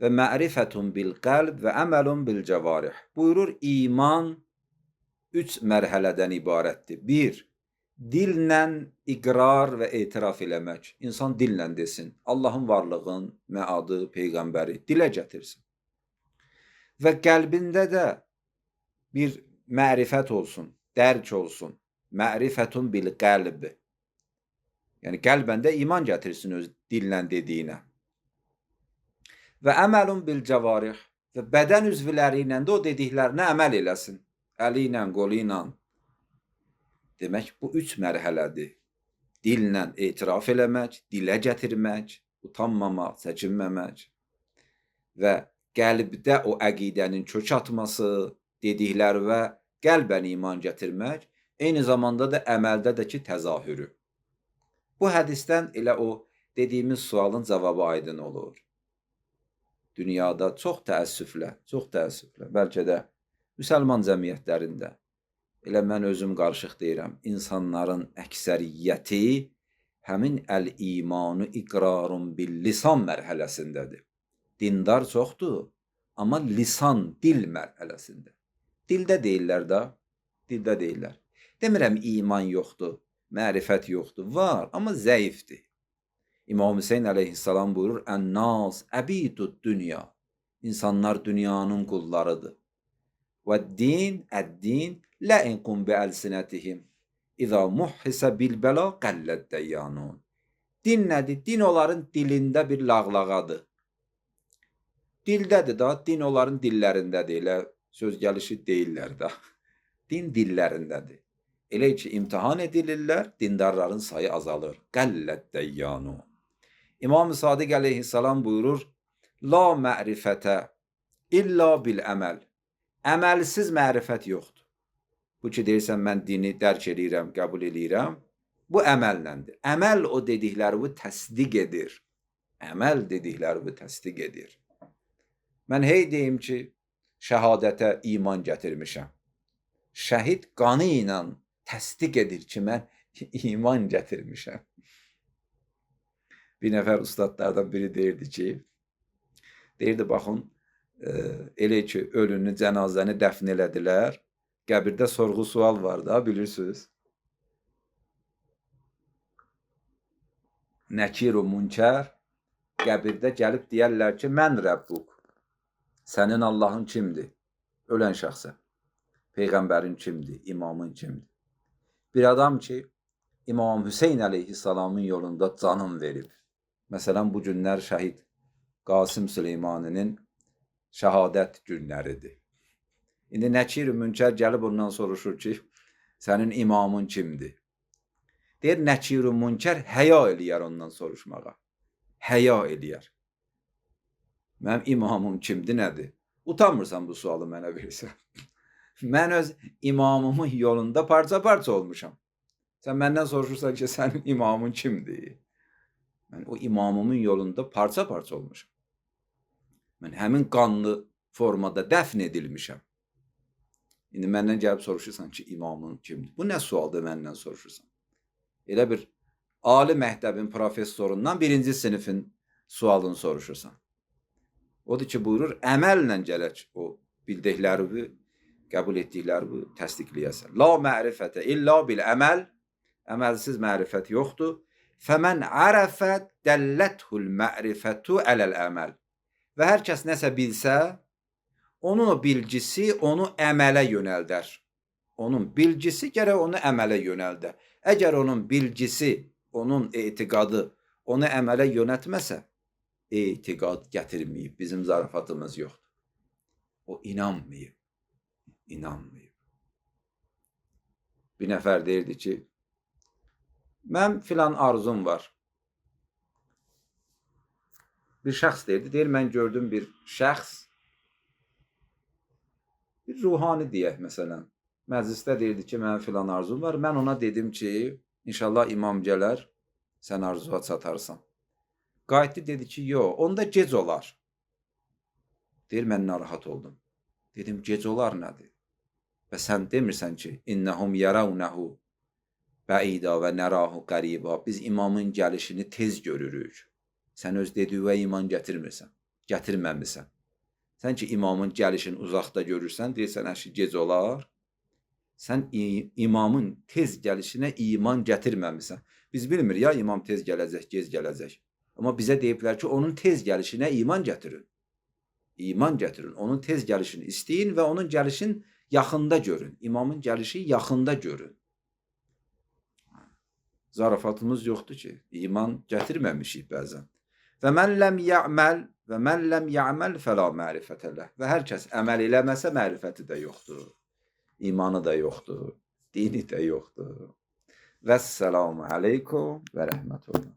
S1: və mərifətun bil-qəlb və əməlun bil-cəvarih. Buyurur, iman üç mərhələdən ibarətdir. Bir, dillə iqrar və etiraf eləmək. İnsan dillə desin, Allahın varlığın, məadı, peyğəmbəri dilə gətirsin. Və qəlbində də bir mərifət olsun, dərk olsun. Mərifətun bil qəlb. Yəni, qəlbən də iman gətirsin öz dillə dediyinə. Və əməlun bil cəvarih. Və bədən üzvləri ilə də o dediklərinə əməl eləsin. Əli ilə, qolu ilə. Demək, bu üç mərhələdir. Dillə etiraf eləmək, dilə gətirmək, utanmamaq, çəkinməmək və qəlbdə o əqidənin kök atması, dedikləri və qəlbən iman gətirmək, eyni zamanda da əməldə də ki, təzahürü. Bu hədisdən elə o dediyimiz sualın cavabı aydın olur. Dünyada çox təəssüflə, çox təəssüflə, bəlkə də müsəlman cəmiyyətlərində, elə mən özüm qarışıq deyirəm, insanların əksəriyyəti həmin əl-imanu iqrarun bil-lisan mərhələsindədir. Dindar çoxdur, Amma lisan, dil mərhələsində. Dildə deyirlər da, dildə deyirlər. Demirəm iman yoxdur, mərifət yoxdur. Var, amma zəifdir. İmam Hüseyin əleyhissalam buyurur, Ən-nas əbidud dünya. İnsanlar dünyanın qullarıdır. Və din, əd-din, ləinqum biəlsinətihim. İzə muhhisə bil-bəla qəlləd dəyyanun. Din nədir? Din onların dilində bir lağlağadır. Dildədir da, din onların dillərindədir. Elə söz gəlişi deyirlər də. Din dillərindədir. Elə ki, imtihan edilirlər, dindarların sayı azalır. Qəlləd dəyyanun. İmam-ı Sadiq əleyhissalam buyurur, La mərifətə illa bil əməl. Əməlsiz mərifət yoxdur. Bu ki, deyirsən, mən dini dərk eləyirəm, qəbul eləyirəm, bu əməlləndir. Əməl o dediklərimi təsdiq edir. Əməl dediklərimi təsdiq edir. Mən hey deyim ki, şəhadətə iman gətirmişəm. Şəhid qanı ilə təsdiq edir ki, mən iman gətirmişəm. Bir nəfər ustadlardan biri deyirdi ki, deyirdi, baxın, elə ki, ölünü, cənazəni dəfn elədilər, qəbirdə sorğu-sual var da, bilirsiniz. Nəkir-u münkər qəbirdə gəlib deyərlər ki, mən Rəbbuk, sənin Allahın kimdir? Ölən şəxsə. Peyğəmbərin kimdir? İmamın kimdir? Bir adam ki, İmam Hüseyin əleyhissalamın yolunda canın verib. Məsələn, bu günlər şəhid Qasım Süleymaninin şəhadət günləridir. İndi Nəkir-i Münkər gəlib ondan soruşur ki, sənin imamın kimdir? Deyir, Nəkir-i Münkər həya eləyər ondan soruşmağa. Həya eləyər. Mənim imamım kimdir, nədir? Utanmırsan bu sualı mənə verirsən. Mən öz imamımın yolunda parça-parça olmuşam. Sən məndən soruşursan ki, sənin imamın kimdir? Mən o imamımın yolunda parça-parça olmuşam. Mən həmin qanlı formada dəfn edilmişəm. İndi məndən gəlib soruşursan ki, imamın kimdir? Bu nə sualdır məndən soruşursan? Elə bir ali məktəbin professorundan birinci sinifin sualını soruşursan. Odur ki, buyurur, əməllə gələk o bildikləri, qəbul etdikləri təsdiqləyəsən. La mərifətə illa bil əməl, əməlsiz mərifət yoxdur. Fəmən ərəfə dəlləthu'l mərifətu ələl əməl. Və hər kəs nəsə bilsə, onun o bilgisi onu əmələ yönəldər. Onun bilgisi gərək onu əmələ yönəldər. Əgər onun bilgisi, onun etiqadı onu əmələ yönətməsə, etiqad gətirməyib, bizim zarafatımız yoxdur. O inanmayıb, inanmayıb. Bir nəfər deyirdi ki, mənim filan arzum var. Bir şəxs deyirdi, deyir, mən gördüm bir şəxs, bir ruhani deyək məsələn, məclisdə deyirdi ki, mənim filan arzum var. Mən ona dedim ki, inşallah imam gələr, sən arzuya çatarsan. Qayıtdı, dedi ki, yox, onda gec olar. Deyir, mən narahat oldum. Dedim, gec olar nədir? Və sən demirsən ki, innəhum yəravnəhu bəida və nərahu qəriba. Biz imamın gəlişini tez görürük. Sən öz dediyinə iman gətirmirsən, gətirməmisən. Sən ki, imamın gəlişini uzaqda görürsən, deyirsən, əşi, gec olar. Sən imamın tez gəlişinə iman gətirməmisən. Biz bilmirik ya, imam tez gələcək, gec gələcək. Amma bizə deyiblər ki, onun tez gəlişinə iman gətirin. İman gətirin, onun tez gəlişini istəyin və onun gəlişini yaxında görün. İmamın gəlişi yaxında görün. Zarafatımız yoxdur ki, iman gətirməmişik bəzən. Və mən ləm ya'məl və mən ləm ya'məl fəla mərifətə ləh. Və hər kəs əməl eləməsə mərifəti də yoxdur. İmanı da yoxdur, dini də yoxdur. Vəssalamu aleykum və rəhmətullah.